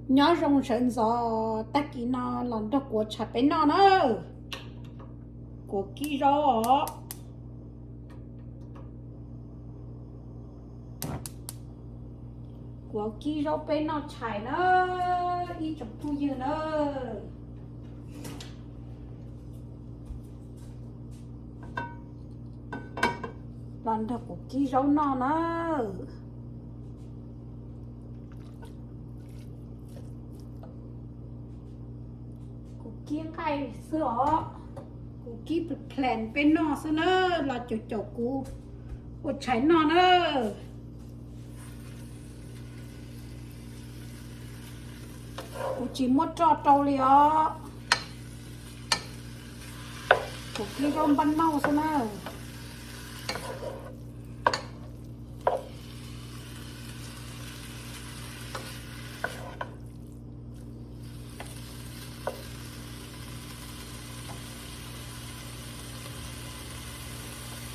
Nyob zoo sawv ntxov, tag kis no los nrog kuv ua tshais peb noj na. Kuv kib zaub os. Kuv kib zaub peb noj tshais na, ib tsoom phooj ywg na. Los nrog kuv kib zaub noj na. Kuv kib nqaij xwb os, kuv kib plan peb noj xwb na, los caum caum kuv ua tshais noj na. Kuv tsis muab roj rau li os, kuv kib zaub npaj nauj xwb na.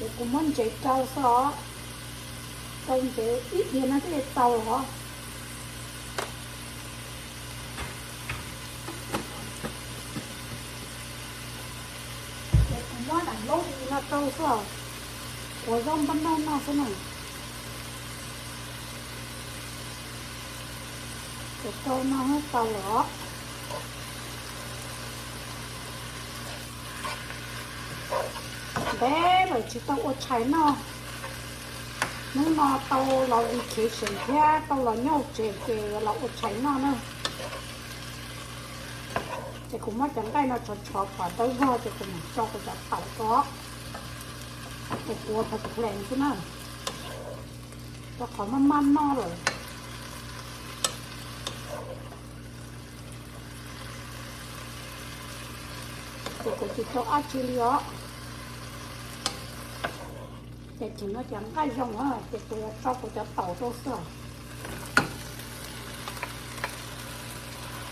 Ces kuv muab ntsev rau xwb os, rau ntsev ib diav no thiaj li tau os. Ces kuv muab daim laub no rau xwb os, ua zaub npaj nauj noj xwb na. Ces rau no tau lawm os. Ntev lawm tsis tau ua tshais noj, hnub no tau los vacation thiab tau los nyob hauv tsev ces los ua tshais noj na. Ces kuv muab cov nqaij no tshov tshov kom dawb vog ces kuv mam tso kuv cov taum rau. Ces kuv ua plan xwb na, rau qhov maj maj noj lawm. Ces kuv tsis rau dab tsi li os. Ces tseem no cov nqaij zoo na ces kuv yuav tso kuv cov taum rau xwb os.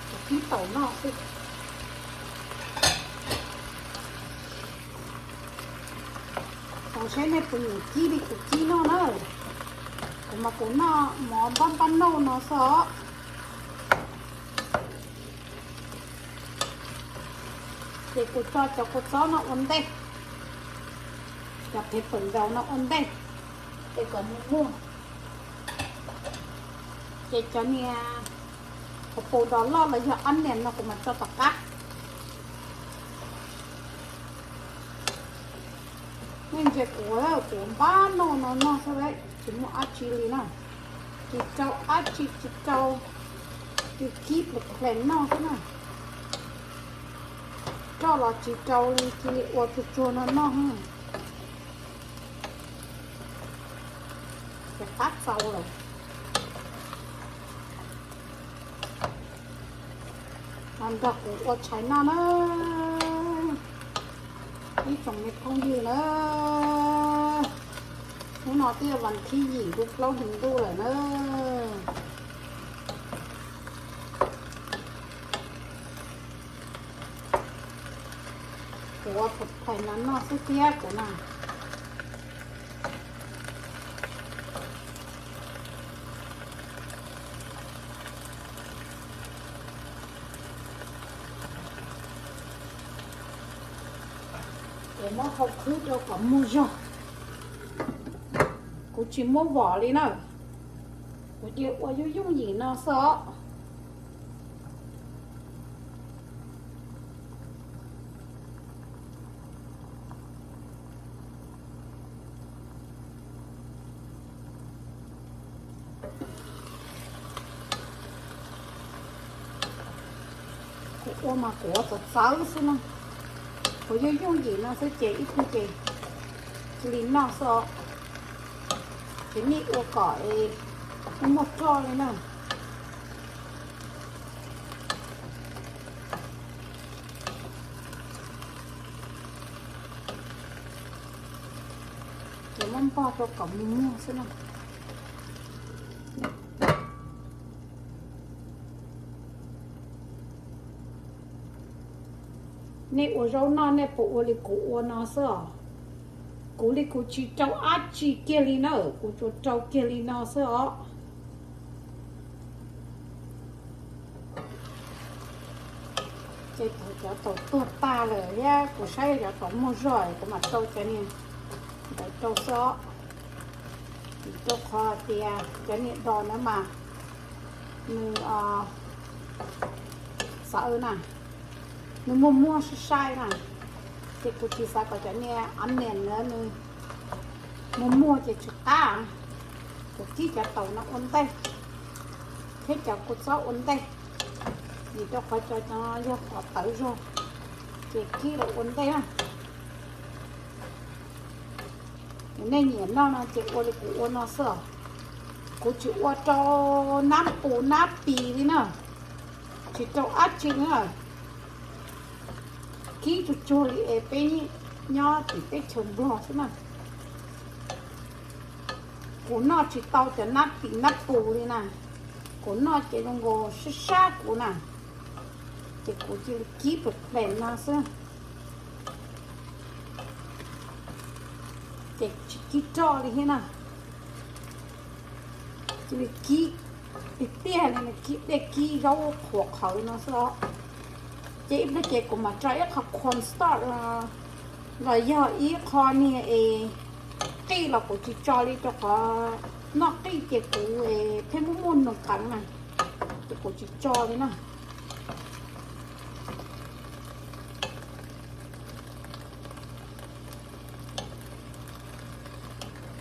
Kuv kib taum noj xwb. Xav saib nej puas nyiam kib li kuv kib noj na. Kuv mas kuv noj mov npaj npaj nauj no xwb os. Ces kuv tso cov kua txob no ua ntej, cov phev pawm nkaus no ua ntej, ces kom nws muag. Ces cov niag pos pos dos loj los yog ob niam no kuv mam tso tom qab. Nej ntsia kuv, kuv npaj nauj no noj xwb, tsis muaj dab tsi li na. Tsis rau dab tsi, tsis rau, tsis kib ples noj xwb na. Roj los tsis rau li, cia li ua tsuag tsuag no noj. Ces qab txaus lawm. Los nrog kuv ua tshais noj na, ib tsoom me phooj ywg na. Hnub no twb yog vas thib yim lub plaub hlis ntuj lawm na. Kuv ua pais no noj xwb thiab kuv na. Kuv muab hau khwb rau kom muag zog. Kuv tsis muab vom li na. Kuv cia ua yooj yooj yim no xwb os. Kuv ua mas kuv ua txawv txawv xwb na. Kuv yooj yooj yim no xwb ces ib tug ces cia li noj xwb os. Ces nej ua kom muaj muaj roj li na. Ces muab npog rau kom mus muag xwb na. Nej ua zaub noj nej puas ua li kuv ua no xwb os? Kuv li kuv tsis rau dab tsi kiag li na, kuv tsuas rau kiag li no xwb os. Ces thaum cov taum tuag tag lawm thiab kuv saib cov taum muag zog kuv mam rau cov niag ntawd rau xwb. Rau qhov tias cov niag dos ntawd mas nws xav na, nws muag muag sai sai na, ces kuv tsis xav kom cov niag onion ntawd nws muag muag ces tsis qab. Kuv kib cov taum no ua ntej thiab cov kua txob ua ntej, vim rau qhov cov no yog qos tawv zog, ces kib los ua ntej na. Yog nej nyiam noj no ces ua li kuv ua no xwb os. Kuv tsis ua rau nab pus nab pis li na, tsis rau dab tsi na. Kib tsuag tsuag li es peb nyob tim teb chaws Nplog xwb na. Kuv noj tsis tau cov nab pis nab pus li na, kuv noj ces zoo nkaus sab sab kuv na, ces kuv cia li kib pem pem no xwb. Ces tsis kib roj li thiab na, cia li kib tiag tiag li, kib dej kib zaub qhuav qhawv no xwb os. Ces ib pliag ces kuv mam tso ib qho corn starch los yog ib qho niag es qij los kuv tsis tso li rau qhov noj qij ces kuv pheej muaj muaj nws qeev na, ces kuv tsis tso li na.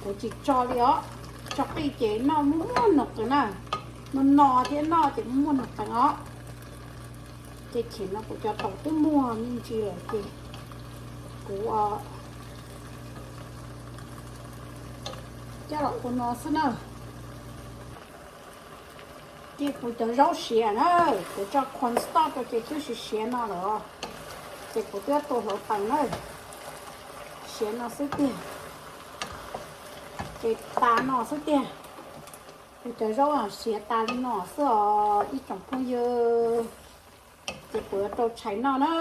Kuv tsis tso li os, tso qij ces noj muaj muaj nws qeev na, no no thiab noj ces muaj muaj nws qeev os. Ces chim no kuv cov taum twb muag me ntsis lawm ces kuv coj los ua no xwb na. Ces kuv cov zaub siav na, kuv tso corn starch rau ces twb siav siav no lawm, ces kuv twb tua hluav taws na, siav no xwb tiag, ces tas no xwb tiag. Kuv cov zaub siav tas li no xwb os ib tsoom phooj ywg, ces kuv yuav rau tshais noj na.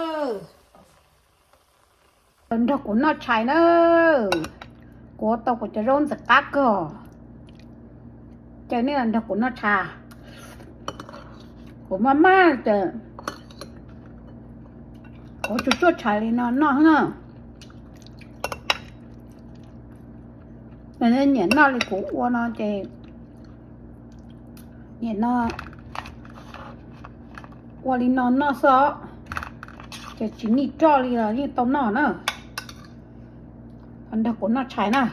Los nrog kuv noj tshais na, kuv ua tau kuv cov zaub ntxim qab kawg. Ces nej los nrog kuv noj tshais, kuv maj maj ces kuv tsuag tsuag tshais li no noj na. Nyiam noj li kuv ua no ces nyiam no ua li no noj xwb os, ces tsis nij roj li los yeej tau noj na. Nrog kuv noj tshais na,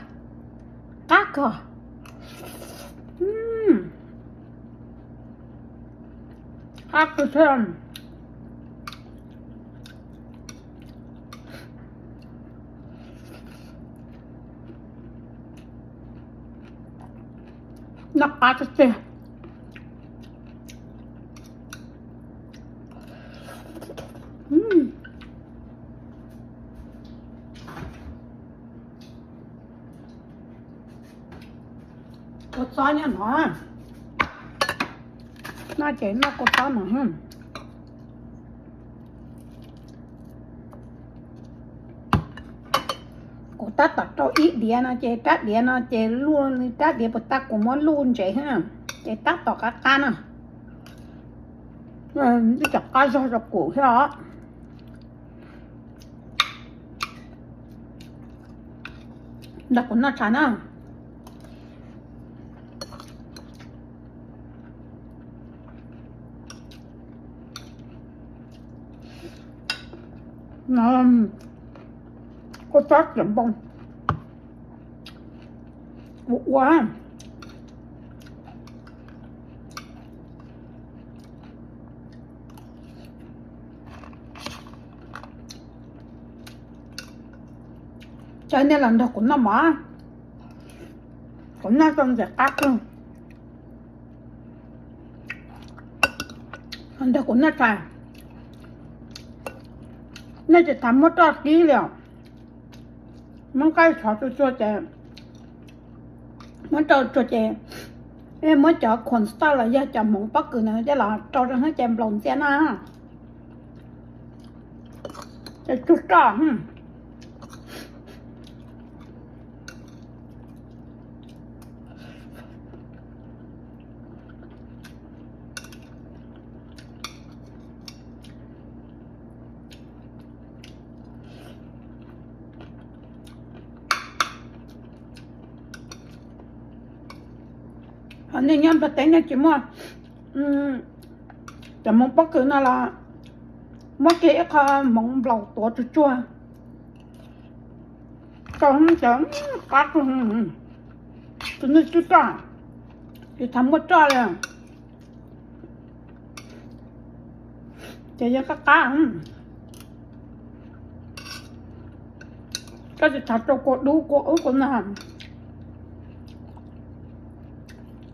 qab kawg. Qab kawg thiab. Noj qab tiag tiag. Kua txob nyob no, noj ces noj kua txob no. Kuv tab tom rau ib diav no ces rab diav no ces luaj li rab diav puas tag kuv muab luj ntsev thiab, ces tab tom qab qab na. Ib co qab zog rau kuv thiab os. Nrog kuv noj tshais na. Kua txob txiav npoo kuv ua. Cov nej los nrog kuv noj mov, kuv noj tau ntxim qab kawg. Nrog kuv noj tshais, nej tsis tas muab roj kib li os. Muab nqaij tshov tsuag tsuag ces, muab rau tsuag ces, muab cov corn starch los yog cov hmoov pob kws na coj los rau rau hwb ces nplaum ntxiab na. Ces tsuag roj. Nej nyob Nplog teb nej tsis muaj cov hmoov pob kws no los muab kiag ib qho hmoov nplaum tuav tsuag tsuag, rau cov qab, tus nej twb roj, tsis tau muaj roj li, ces yeej qab qab. Koj tsis txhob rau kua dub kua ub kua no,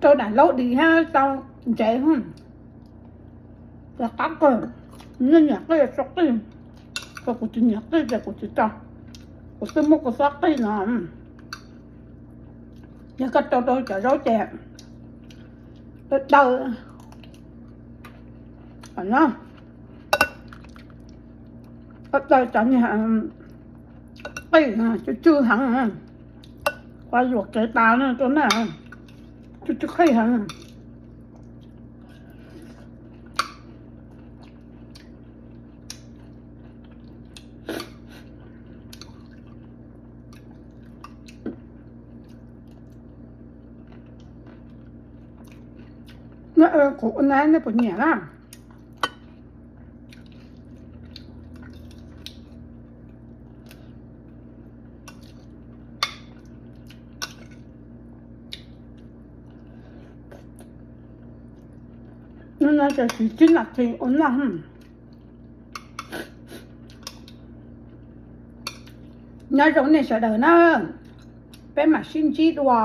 rau daim laub dis thiab rau ntsev, ces qab kawg. Nej nyiam qij tso qij, kuv tsis nyiam qij ces kuv tsis tso, kuv twb muab kuv xob qij no. Yog koj rau rau cov zaub ces daw daw, daw cov niag qij tsw tsw heev, ua yuam kev tas rau nej, tsw tsw qij heev. Kuv ua na nej puas nyiam na? Hnub no ces siv tsib nas this ua noj. Nyob zoo nej sawv daws na, peb mam sib ntsib dua.